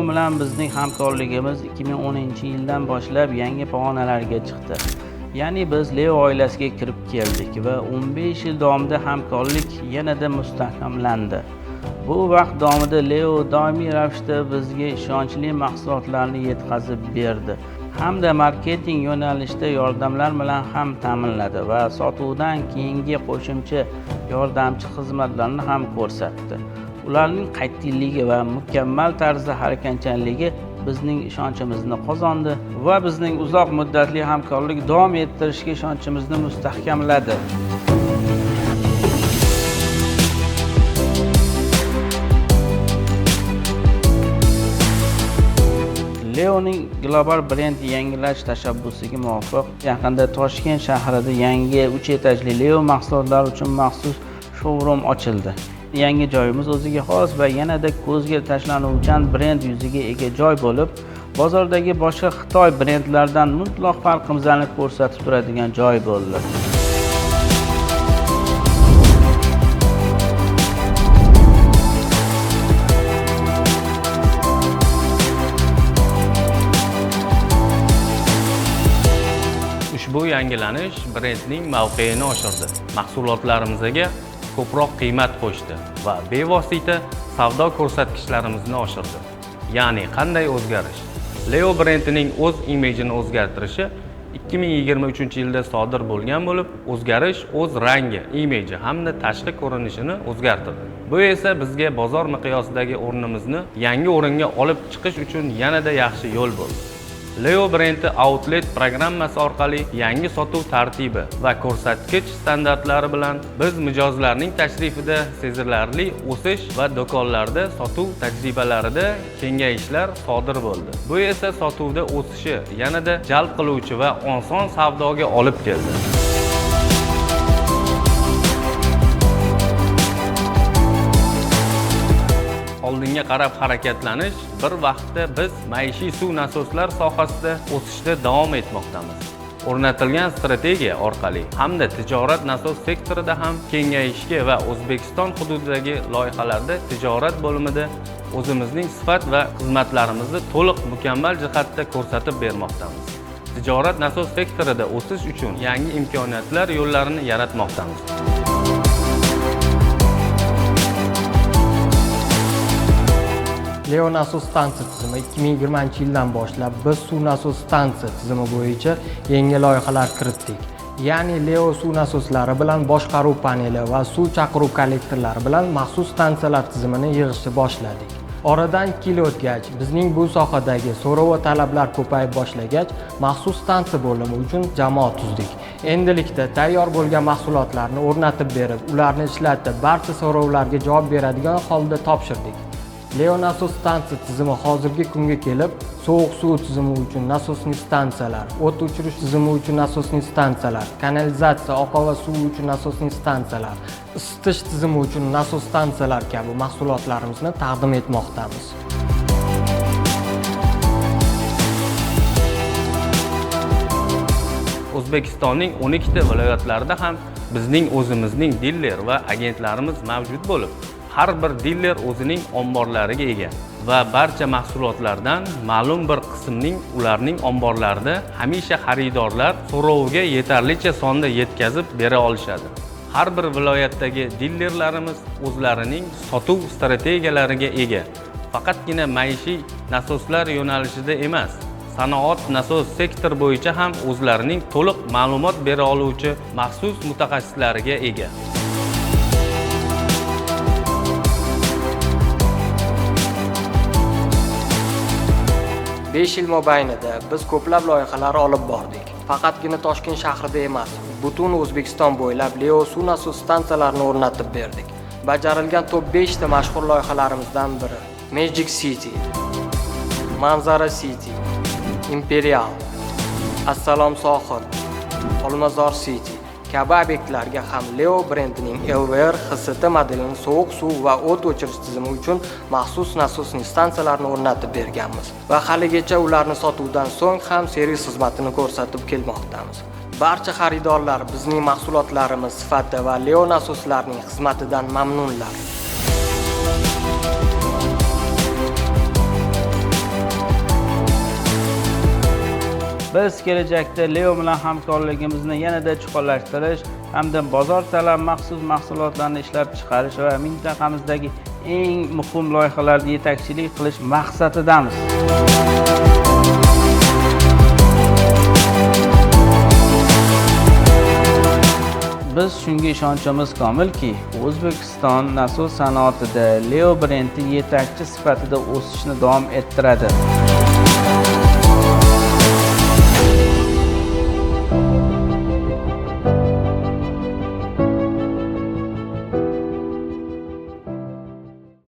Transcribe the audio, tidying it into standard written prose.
bilan bizning hamkorligimiz 2010-yildan boshlab yangi pog'onalarga chiqdi. Ya'ni biz Leo oilasiga kirib keldik va 15 yil davomida hamkorlik yanada mustahkamlandi. Bu vaqt davomida Leo doimiy ravishda bizga ishonchli mahsulotlarni yetkazib berdi hamda marketing yo'nalishida yordamlar bilan ham ta'minladi va sotuvdan keyingi qo'shimcha yordamchi xizmatlarni ham ko'rsatdi. Ularning qat'iyligi va mukammal tarzda harakatchanligi bizning ishonchimizni qozondi va bizning uzoq muddatli hamkorlik davom ettirishga ishonchimizni mustahkamladi. Leoning global brend yangilash tashabbusiga muvofiq yaqinda Toshkent shahrida yangi 3 etajli Leo mahsulotlari uchun maxsus showroom ochildi. Yangi joyimiz o'ziga xos va yanada ko'zga tashlanuvchan brend yuziga ega joy bo'lib, bozordagi boshqa Xitoy brendlaridan mutlaq farqimizni ko'rsatib turadigan joy bo'ldi. Ushbu yangilanish brendning mavqeini oshirdi, mahsulotlarimizga ko'proq qiymat qo'shdi va bevosita savdo ko'rsatkichlarimizni oshirdi. Ya'ni qanday o'zgarish? Leo brendining o'z imijini o'zgartirishi 2023-yilda sodir bo'lgan bo'lib, o'zgarish o'z rangi, imiji hamda tashqi ko'rinishini o'zgartirdi. Bu esa bizga bozor miqyosidagi o'rnimizni yangi o'ringa olib chiqish uchun yanada yaxshi yo'l bo'ldi. Leo brendi Outlet programmasi orqali yangi sotuv tartibi va ko'rsatkich standartlari bilan biz mijozlarning tashrifida sezilarli o'sish va do'konlarda sotuv tajribalarida kengayishlar sodir bo'ldi. Bu esa sotuvda o'sishi yanada jalb qiluvchi va oson savdoga olib keldi. Oldinga qarab harakatlanish bir vaqtda biz maishiy suv nasoslar sohasida o'sishda davom etmoqdamiz. O'rnatilgan strategiya orqali hamda tijorat nasos sektorida ham kengayishga va O'zbekiston hududidagi loyihalarda tijorat bo'limida o'zimizning sifat va xizmatlarimizni to'liq mukammal jihatda ko'rsatib bermoqdamiz. Tijorat nasos sektorida o'sish uchun yangi imkoniyatlar yo'llarini yaratmoqdamiz. Leo nasos stansiya tizimi 2020-yildan boshlab biz suv nasos stansiya tizimi bo'yicha yangi loyihalar kiritdik. Ya'ni Leo suv nasoslari bilan boshqaruv paneli va suv chaqiruv kollektorlari bilan maxsus stansiyalar tizimini yig'ishni boshladik. Oradan 2 yil o'tgach, bizning bu sohadagi so'rov va talablar ko'payib boshlagach, maxsus stansiya bo'limi uchun jamoa tuzdik. Endilikda tayyor bo'lgan mahsulotlarni o'rnatib berib, ularni ishlatib, barcha so'rovlarga javob beradigan holda topshirdik. Leo nasos stansiya tizimi hozirgi kunga kelib, sovuq suv tizimi uchun nasosli stansiyalar, o't o'chirish tizimi uchun nasosli stansiyalar, kanalizatsiya, oqova suvi uchun nasosli stansiyalar, isitish tizimi uchun nasos stansiyalar kabi mahsulotlarimizni taqdim etmoqdamiz. O'zbekistonning 12 ta viloyatlarida ham bizning o'zimizning diler va agentlarimiz mavjud bo'lib, har bir diler o'zining omborlariga ega va barcha mahsulotlardan ma'lum bir qismning ularning omborlarida hamisha xaridorlar so'roviga yetarlicha sonda yetkazib bera olishadi. Har bir viloyatdagi dilerlarimiz o'zlarining sotuv strategiyalariga ega. Faqatgina maishiy nasoslar yo'nalishida emas, sanoat nasos sektor bo'yicha ham o'zlarining to'liq ma'lumot bera oluvchi maxsus mutaxassislariga ega. 5 yil mobaynida biz ko'plab loyihalar olib bordik. Faqatgina Toshkent shahrida emas, butun O'zbekiston bo'ylab Leo suv nasos stansiyalarini o'rnatib berdik. Bajarilgan top 5 ta mashhur loyihalarimizdan biri Magic City, Manzara City, Imperial, Assalom Sohil, Olmazor City kabi obyektlarga ham Leo brendining LVR HST modelini sovuq suv va o't o'chirish tizimi uchun maxsus nasosli stansiyalarni o'rnatib berganmiz va haligacha ularni sotuvdan so'ng ham servis xizmatini ko'rsatib kelmoqdamiz. Barcha xaridorlar bizning mahsulotlarimiz sifati va Leo nasoslarining xizmatidan mamnunlar. Biz kelajakda Leo bilan hamkorligimizni yanada chuqurlashtirish hamda bozor talab maxsus mahsulotlarni ishlab chiqarish va mintaqamizdagi eng muhim loyihalarga yetakchilik qilish maqsadidamiz. Biz shunga ishonchimiz komilki, O'zbekiston nasos sanoatida Leo brendi yetakchi sifatida o'sishni davom ettiradi.